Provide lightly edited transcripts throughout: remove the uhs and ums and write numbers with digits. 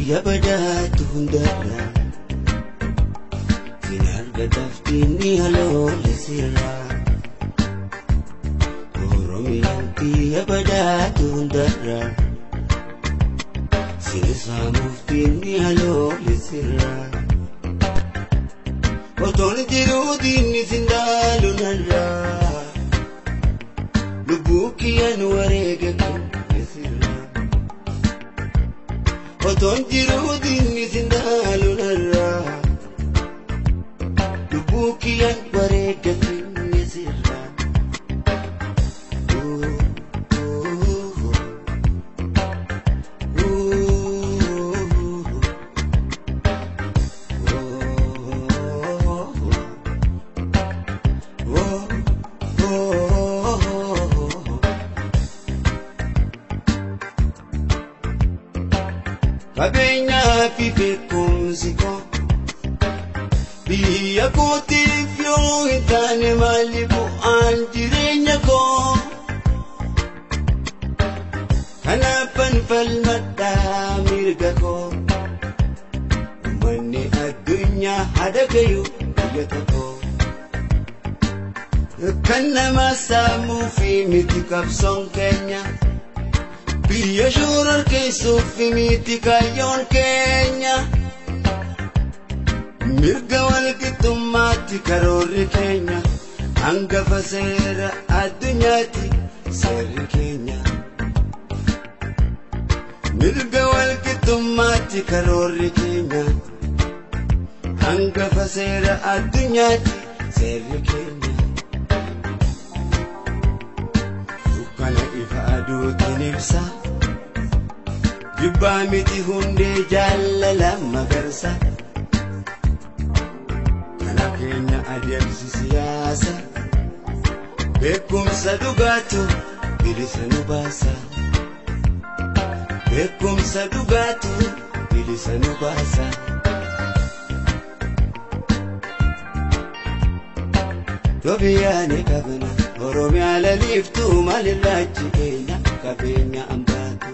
Tiyya badaatu hundarra sin argataaf diinni haloole sirra. Oromiyaan tiyya badaatu hundarra sin saamuuf diinni haloole sirra. Otoon jiruu diinni sin dhaalu narra lubbuu kiyyaan wareega kenne sirra. Otoon jiruu diinni sin dhaalu narra lubbuu kiyyaan wareega kenne sirra. Qabeenyaa fi beekumsi koo biyya kootiif yoo hin taane maali bu'aan jireenya koo? Kanaafan falmadhaa mirga koo uummanni addunyaa haadha gayu biyya tokko. Kan nama saamuu fi miti qabsoon keenya. Biyya shoorar keessuuf miti kaayyoon keenya. Mirga walqixxummaatti karoorri keenya. Hangafa seera addunyaatti seerri keenya. Mirga walqixxummaatti karoorri keenya. Hangafa seera addunyaatti seerri keenya. Dukkana ifa aduutiin ibsa. Jibbaa miti hundee jaalala magarsa. Kana keenya adeemsi siyaasa. Beekumsa dhugaatu bilisa nu baasa. Beekumsa dhugaatu bilisa nu baasa. Yoo ni qabna Oromiyaa laliiftuu maalirraa jireenya qabeenya hambaatu.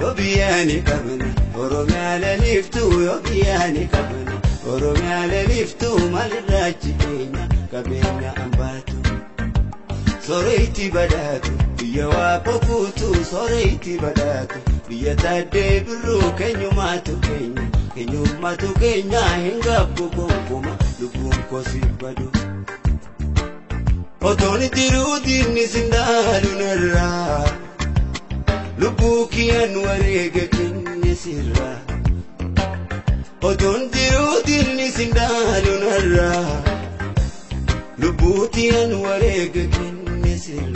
Yoo biyyaa ni qabna Oromiyaa laliiftuu yoo biyyaa ni qabna Oromiyaa laliiftuu maalirraa jireenya qabeenya hambaatu. Soreetti badhaatu biyya waaqa guutuu soreetti badhaatu biyya taaddee birruu keenyumaatu keenya keenyumaatu keenya hin gaabbu gonkumaa lubbuun koo si badu. Otoon jiruu diinni sin dhaalu narra lubbuu kiyyaan wareega kenne sirra. Otoon jiruu diinni sin dhaalu narra lubbuu kiyyaan wareega kenne sirra.